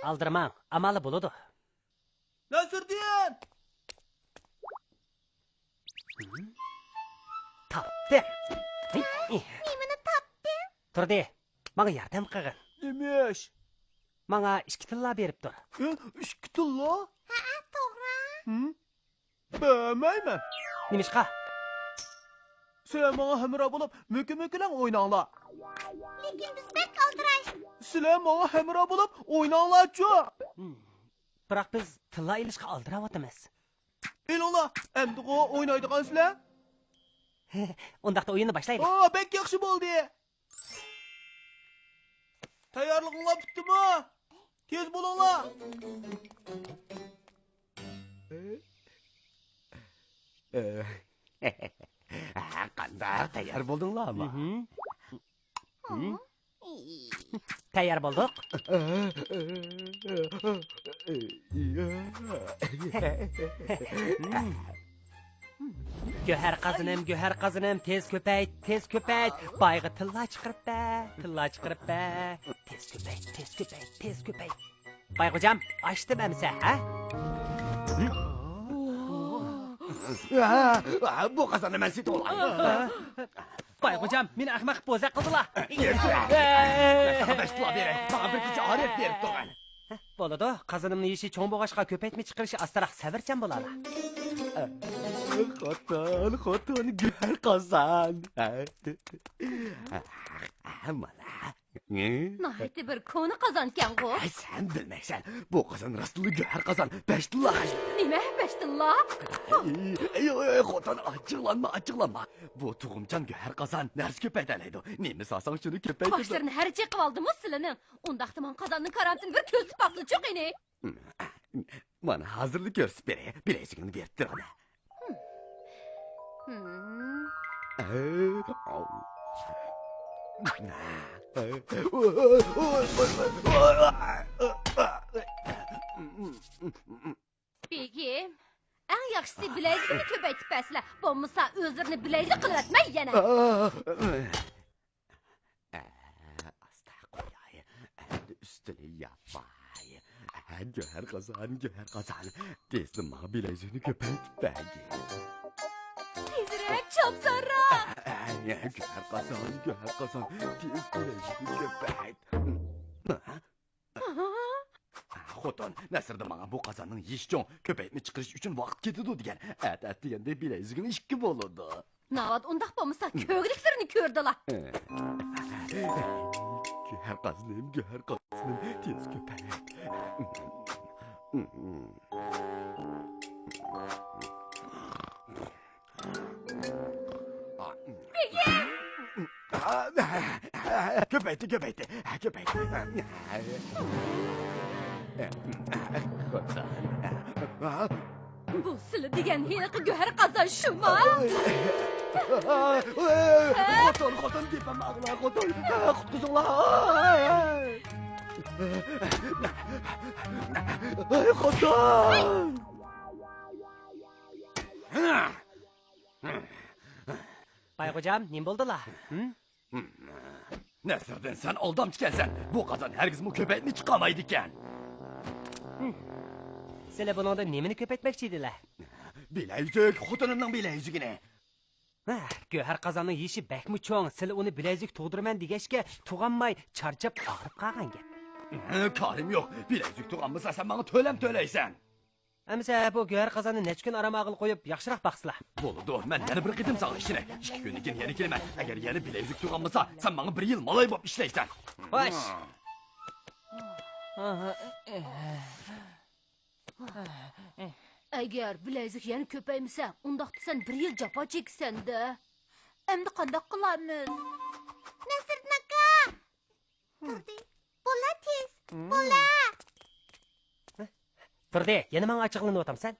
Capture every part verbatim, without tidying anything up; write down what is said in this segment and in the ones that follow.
ئالدىرىماڭ، ئامالى بولىدۇ. نەسىردىن! تاپتىم. نېمىنى تاپتىڭ؟ تۇردى، ماڭا ياردەم قىلغىن. نېمە ئىش؟ ماڭا ئىككى تىللا بېرىپ تۇر. ھە، ئىككى تىللا؟ ھەئە، توغرا. ھىم؟ بەرمەيمەن. نېمىشقا؟ سىلەر ماڭا ھەمراھ بولۇپ، مۆكە-مۆكىلەڭ ئويناڭلار. لېكىن بىز بەك ئالدىراش. سىلەر ماڭا ھەمراھ بولۇپ ئويناڭلارچۇ. ھىم. بىراق بىز تىللا ئېلىشقا ئالدىراۋاتىمىز. ئېلىڭلار، ئەمدىغۇ ئوينايدىغانسىلەر؟ ئۇنداقتا ئويۇننى باشلايلى. ئو، بەك ياخشى بولدى. تەييارلىقىڭلار پۈتتىمۇ؟ تېز بولۇڭلار. قانداق، تەييار بولدۇڭلارمۇ؟ مھم. ھىم؟ تەييار بولدۇق. گۆھەر قازىنىم، گۆھەر قازىنىم، تېز كۆپەيت، تېز كۆپەيت. بايغا تىللا چىقىرىپ بەر، تىللا چىقىرىپ بەر. تېز كۆپەيت، تېز كۆپەيت، تېز كۆپەيت. بايغوجام، ئاچتىم ئەمسە، ھە؟ بۇ قازاننى مەن سېتىۋالاي. بايغوجام، مېنى ئەخمەق قىلىپ بوزەك قىلدىلا. بەشتىلا بېرەي، ماڭا بىر كېچە ئارىيەت بېرىپ تۇرغىن. بولىدۇ، قازىنىمنىڭ يېشى چوڭ بولغاچقا كۆپەيتمە چىقىرىشى ئاستىراق، سەۋرچان بولالا. خوتۇن، خوتۇن، گۆھەر قازان. مانا. ناھايىتى بىر كونا قازانكەنغۇ. ھەي، سەن بىلمەيسەن. بۇ قازان راستتىنلا گۆھەر قازان. بەش تىللا خەجلىدى. نېمە، بەش تىللا؟ ئەي، ئەي، ئەي، خوتۇن، ئاچچىقلانما، ئاچچىقلانما. بۇ تۇغۇمجان گۆھەر قازان نەرسە كۆپەيتەلەيدۇ. نېمە سالساڭ، شۇنى كۆپەيتىدۇ. قاشلىرىنى ھەر چېقىۋالدىمۇ سىلىنىڭ. ئۇنداقتا ماڭا قازاننىڭ كارامىتىنى بىر كۆرسىتىپ باقسىلىچۇ قېنى. مانا، ھازىرلا كۆرسىتىپ بېرەي. بىلەيزۈكۈڭنى بېرىپ تۇر ئانا. بېگىم، ئەڭ ياخشىسى بىلەيزۈكنى كۆپەيتىپ بەرسىلە، بولمىسا ئۆزلىرىنى بىلەيزۈك قىلىۋەتمەي يەنە. ئە، ئاستا قوياي. ئەمدى ئۈستىنى ياپاي. ئە، گۆھەر قازان، گۆھەر قازان. تېزلا ماڭا بىلەيزۈكنى كۆپەيتىپ بەرگىن. تېزرەك چاپسانراق. ئە، ئە، گۆھەر قازان، گۆھەر قازان. تېز بىلەيزۈكنى كۆپەيت. ھە؟ خوتۇن، نەسىردىن ماڭا بۇ قازاننىڭ يېشى چوڭ، كۆپەيتمە چىقىرىش ئۈچۈن ۋاقىت كېتىدۇ دېگەن. ئەتە ئەتىگەندە بىلەيزۈكۈڭ ئىككى بولىدۇ. ناۋادا ئۇنداق بولمىسا، كۆرگۈلۈكلىرىنى كۆردىلا. گۆھەر قازىنىم، گۆھەر قازىنىم، تېز كۆپەيت. بېگىم! كۆپەيتتى، كۆپەيتتى، كۆپەيتتى. بۇ سىلى دېگەن ھېلىقى گۆھەر قازان شۇما؟ خوتۇن، خوتۇن، گېپىمنى ئاڭلا، خوتۇن. قۇتقۇزۇڭلار. خوتۇن! بايغوجام، نېمە بولدىلا؟ ھىم؟ نەسىردىن، سەن ئالدامچىكەنسەن. بۇ قازان ھەرگىزمۇ كۆپەيتمە چىقارمايدىكەن. سىلى بۇنىڭدا نېمىنى كۆپەيتمەكچى ئىدىلە؟ بىلەيزۈك، خوتۇنۇمنىڭ بىلەيزۈكىنى. ھە، گۆھەر قازاننىڭ يېشى بەكمۇ چوڭ، سىلى ئۇنى بىلەيزۈك تۇغدۇرىمەن دېگەچكە، تۇغالماي، چارچاپ، ئاغرىپ قالغان گەپ. ھە، كارىم يوق، بىلەيزۈك تۇغالمىسا، سەن ماڭا تۆلەم تۆلەيسەن. ئەمىسە بۇ گۆھەر قازاننى نەچچە كۈن ئارام ئالغىلى قويۇپ، ياخشىراق باقسىلا. بولىدۇ، مەن يەنە بىر قېتىم ساڭا ئىشىنەي. ئىككى كۈندىن كېيىن يەنە كېلىمەن. ئەگەر يەنە بىلەيزۈك تۇغالمىسا، سەن ماڭا بىر يىل مالاي بولۇپ ئىشلەيسەن. خوش. ئەگەر بىلەيزۈك يەنە كۆپەيمىسە، ئۇنداقتا سەن بىر يىل جاپا چېكىسەن-دە. ئەمدى قانداق قىلارمىز؟ نەسىردىن ئاكا! تۇردى. بولا تېز، بولا! تۇردى، يەنە ماڭا ئاچچىقلىنىۋاتامسەن؟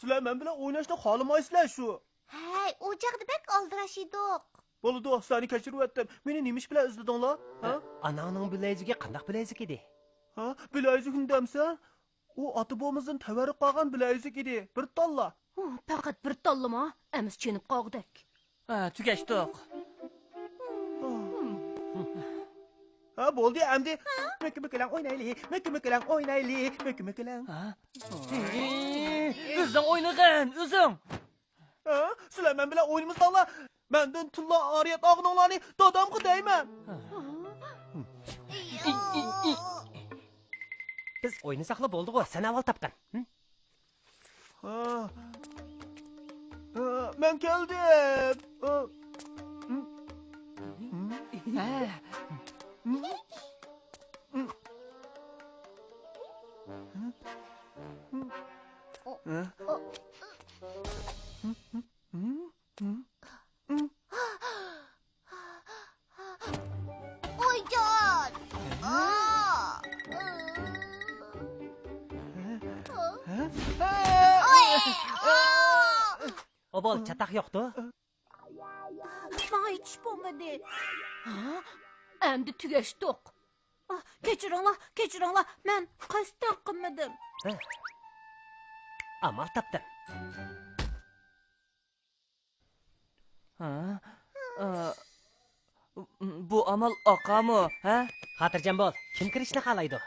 سىلەر مەن بىلەن ئويناشنى خالىمايسىلەر شۇ. ھەي، ئۇ چاغدا بەك ئالدىراش ئىدۇق. بولىدۇ، سىلەرنى كەچۈرۈۋەتتىم. مېنى نېمە ئىش بىلەن ئىزلىدىڭلار؟ ھە؟ ئاناڭنىڭ بىلەيزۈكى قانداق بىلەيزۈك ئىدى؟ ھە؟ بىلەيزۈكنى دەمسەن؟ ئۇ ئاتا-بوۋىمىزدىن تەۋەررۈك قالغان بىلەيزۈك ئىدى. بىر تاللا. ھۇ، پەقەت بىر تاللىما؟ ئەمىسە چېنىپ قالغۇدەك. ھە، تۈگەشتۇق. ھە، بولدى ئەمدى. مۆكە-مۆكىلەڭ ئوينايلى، مۆكە-مۆكىلەڭ ئوينايلى، مۆكە-مۆكىلەڭ. ھە؟ ئۆزۈڭ ئوينىغىن، ئۆزۈڭ. ھە؟ سىلەر مەن بىلەن ئوينىمىساڭلار، مەندىن تىللا ئارىيەت ئالغىنىڭلارنى دادامغا دەيمەن. بىز ئوينىساقلا بولدىغۇ، سەن ئاۋۋال تاپقىن. ھە؟ ھە، ھە، مەن كەلدىم. ھە. ھە؟ ۋايجان! ئوبول، چاتاق يوقتۇ؟ ماڭا ھېچ ئىش بولمىدى. ھا؟ ئەمدى تۈگەشتۇق. ئاھ، كەچۈرۈڭلار، كەچۈرۈڭلار، مەن قەستەن قىلمىدىم. ئامال تاپتىم. ھە؟ ئا، بۇ ئامال ئاقامۇ، ھە؟ خاتىرجەم بول، كىم كىرىشنى خالايدۇ؟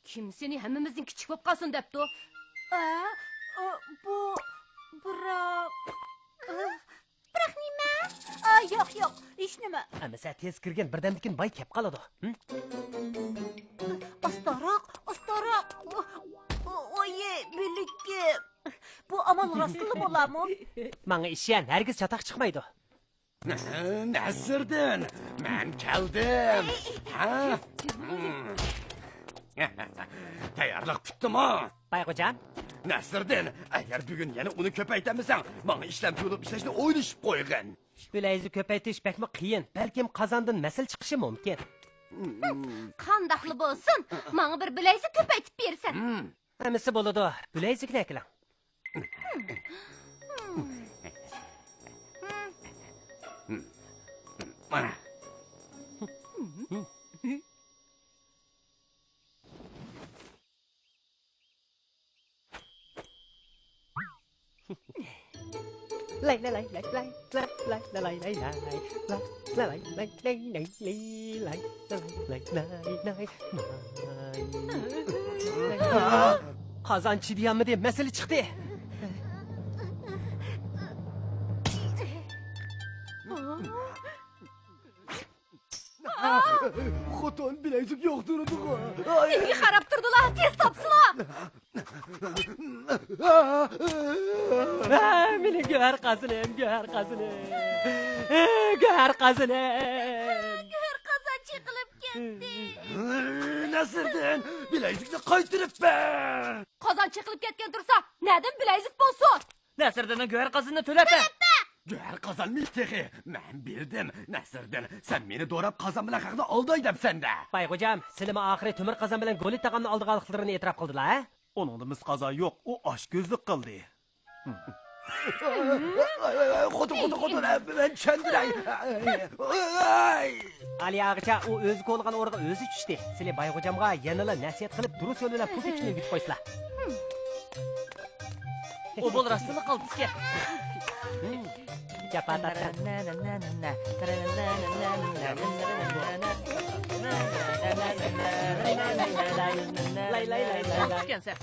كىم سېنى ھەممىمىزدىن كىچىك بولۇپ قالسۇن دەپتۇ؟ ئا، ئا، بۇ، بىراق، ئا، بىراق نېمە؟ ئا، ياق، ياق، ھېچنېمە. ئەمىسە تېز كىرگىن، بىردەمدىن كېيىن باي كەپ قالىدۇ. ھىم؟ ئاستاراق، ئاستاراق. ئويى، بىلىكىم. بۇ ئامال راستلا بولامۇ؟ ماڭا ئىشەن، ھەرگىز چاتاق چىقمايدۇ. نەسىردىن، مەن كەلدىم. ھە؟ تەييارلىق پۈتتىمۇ؟ بايغوجام. نەسىردىن، ئەگەر بۈگۈن يەنە ئۇنى كۆپەيتەلمىسەڭ، ماڭا ئىشلەمچى بولۇپ ئىشلەشنى ئويلىشىپ قويغىن. بىلەيزۈك كۆپەيتىش بەكمۇ قىيىن، بەلكىم قازاندىن مەسىلە چىقىشى مۇمكىن. قانداقلا بولسۇن، ماڭا بىر بىلەيزۈك كۆپەيتىپ بېرىسەن. ھەممىسى بولىدۇ، بىلەيزۈكنى ئەكېلىڭ. قازان چىدىيالمىدى، مەسىلە چىقتى. خوتۇن بىلەيزۈك يوق تۇرىدىغۇ. ئاي. نېمىگە قاراپ تۇردۇلا، تېز تاپسىلا. ھە، مېنىڭ گۆھەر قازىنىم، گۆھەر قازىنىم. گۆھەر قازىنىم. گۆھەر قازان چېقىلىپ كەتتى. نەسىردىن، بىلەيزۈكنى قايتۇرۇپ بەر. قازان چېقىلىپ كەتكەن تۇرسا، نەدىن بىلەيزۈك بولسۇن؟ نەسىردىننىڭ گۆھەر قازىنىنى تۆلەپ بەر. گۆھەر قازانمۇ تېخى؟ مەن بىلدىم، نەسىردىن، سەن مېنى دوراپ قازان بىلەن خەقنى ئالداي دەپسەندە. بايغوجام، سىلىمۇ ئاخىرى تۆمۈر قازان بىلەن گولى تاغامنى ئالدىغانلىقلىرىنى ئېتىراپ قىلدىلا، ھە؟ ئۇنىڭدا مىس قازان يوق، ئۇ ئاشكۆزلۈك قىلدى. خوتۇن، خوتۇن، خوتۇن، مەن چۈشەندۈرەي. ئالىيە ئاغىچە، ئۇ ئۆزى كولىغان ئورىغا ئۆزى چۈشتى. سىلى بايغوجامغا يەنىلا نەسىھەت قىلىپ، دۇرۇس يول بىلەن پۇل تېپىشنى ئۆگىتىپ قويسىلا. ئوبول راستلا قالتىسكەن. جاپا تارتقان. لاي، لاي، لاي، لاي، لاي. قالتىسكەن سەن.